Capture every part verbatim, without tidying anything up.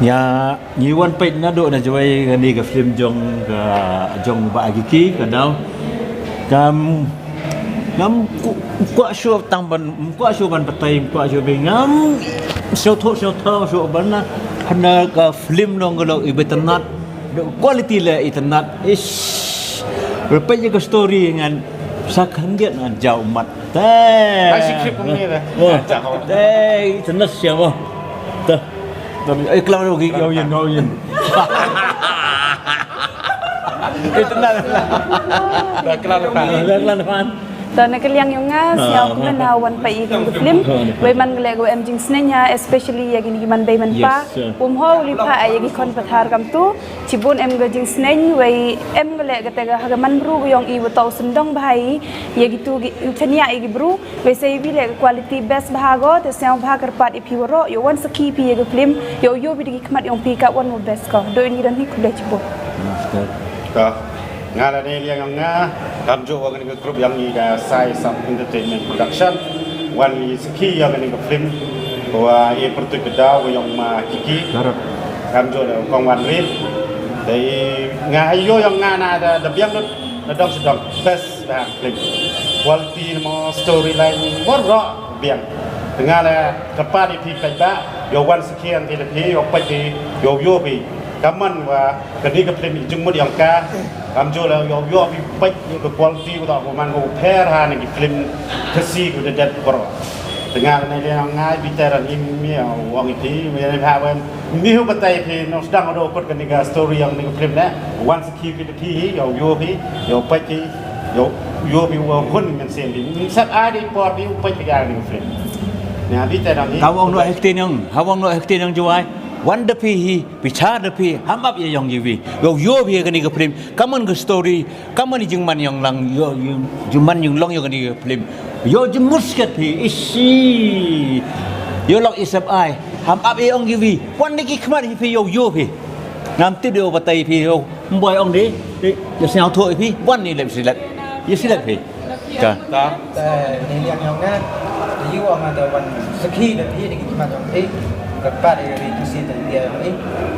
Nga ngi wan peit naduh na jwai kane ka film jong ka, jong Bah Kiki, ka dau. Kam ngam ku-, kwah shuh tang ban, kwah shuh ban batai, kwah shuh ban ngam sngewthuh, sngewthuh shuh ban na, hana ka film long ka long iba itynnad. Duk quality leh itynnad. Ish. Repeit ïa ka story ngan sa khyndiat ngan jaw mat. Te. Ai, si clip kumne te. Wah. Te, itynnad sia wah. Te. Te, eh, klang ro gi, ro yin, ro yin. Itynnad. Te, klang ro. Te, klang ro. To na ka liang yong nga, sñiaw kmen ha wan peit ïa kane ka film. Wei man ka leh ka em jingsneng ha, especially ïa kine ki man bei man pa. Yes, sir. Um ho u li pha ïa ki khon pathar kamtu. Chibun em ka jingsneng, wei em ka leh kata ka ha ka man bru ka yong i wa to u syndong bha i ïa kitu ki, u chaniah ïa ki bru. Wei sa i wi leh ka quality best bha ko, te sñiaw bha kyrpad ïa phi waroh, ïoh wan sakhi phi ïa ka film, ïoh ïoh phi da ki khmat yong phi ka wan mo best ko. Do ini dan hi khublei chibun. Master. Ka. Nga la ne liang nga, kam ju wa kane ka group yong i ka Sai Sam Entertainment Production. Wan i sakhi yong kane ka film. Wa i pyrtuit ka daw wa yong ma Kiki. Karot. Kam ju da kong wan rit. Dei nga ayo yong nga na da, da biang lut, na dong sedong. Best ba film. Quality mo storyline mo ro biang. Te nga la kyrpad ïa phi paidbah, ïoh wan sakhi ïa phi da phi, ïoh peit phi, ïoh ïoh phi. Ka man wa kane ka film i jingmut yong ka, kam ju la ïoh ïoh phi peit ïa ka quality ko ta ko man ko pher ha ne ki film Khasi ko da det ko ro. Te nga ne le nga bi ter ni mi ong ïa phi, mi ne pha wen. Mi hu batai phi, no sdang do kut kane ka story yong kane ka film ne. Wan sakhi phi da phi, ïoh ïoh phi, ïoh peit phi, ïoh ïoh phi wa hun men sien phi. Min sat ai di por phi u peit phi ga ni film. Ne abi te dang ni. Hawang no acting yang, hawang no acting yang juai. Wan da phi hi, bichar da phi, ham ap ïa yong ïa wi. Ïoh ïoh phi kane ka film. Kaman ka story, kaman i jingman yong lang, ïoh ïoh jingman yong long ïoh kane ka film. Ïoh jingmut sket phi, ishi. Ïoh long isap ai, ham ap ïa yong ïa wi. Wan da ki khmat hi phi ïoh ïoh phi. Ngam tip de u batai phi, oh, mboi ong de, de, de sñiawthuh phi, wan ni lep silat. Ye silat phi. Ka. Ka. Te, ni liang yong nga, te yu ong nga te wan sakhi da phi, de ki khmat yong phi, ka pat de ri tu si te dia yong phi.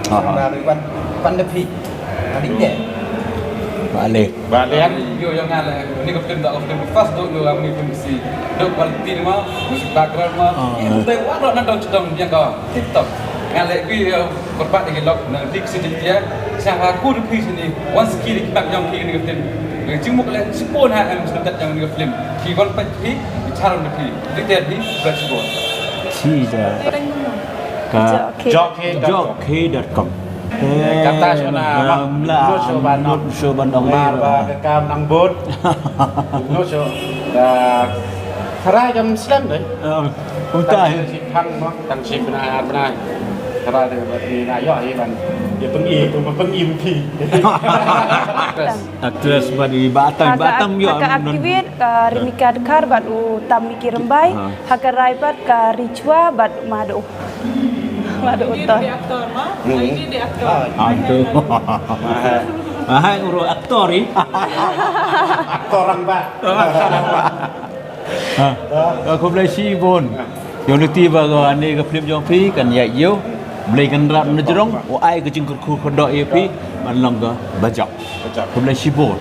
Aha. Ba ri wan, wan da phi. Ani de. Bale. Bale. Yu yong nga le, ni ka film da, ka film first do yu ang ni film si. Do quality ma, music background ma. Ah. Ni te wa do na dong chedong yang ka. Tip top. Nga le pi, eh, Kyrpad ïa ki lok na dik si dik tia, sha ha ku ri phi sini, wan ski ri ki bak yong ki ni ka film. Ri jingmut le sipon ha em snotat yong ni ka film. Ki wan pait phi, ki charon ri phi. Ri ter phi, bla sipon. Chi ja. Ka. Jockey. Jockey dot com. Kata sona, ma, no sho ban, no sho ban ong. Mar ba ka kam nang bot. No sho. Ka. Kharai jam slem dei. Utai. Tang shi phang mo, tang shi bnai ar bnai. Kara de ni na yo i ban. Ye pyngi, pyngi pyngi phi. Actress bad i Batang, Batang yo. Ka activate ka Rimika Dkhar bad u Tam Miki Rembai. Ha ka rai bad ka Richwa bad Mado. Mado utai. Di aktor ma? Di aktor. Aduh. Hai uru aktor i. Aktor rang ba. Ha. Ka khublei shibun. Ïa u lynti ba ka ne ka film jong phi kan ïa ïoh. Blei kan rap na jrong. U ai ka jingkyrkhu kyrdoh ïa phi. Ban long ka bajak. Khublei shibun.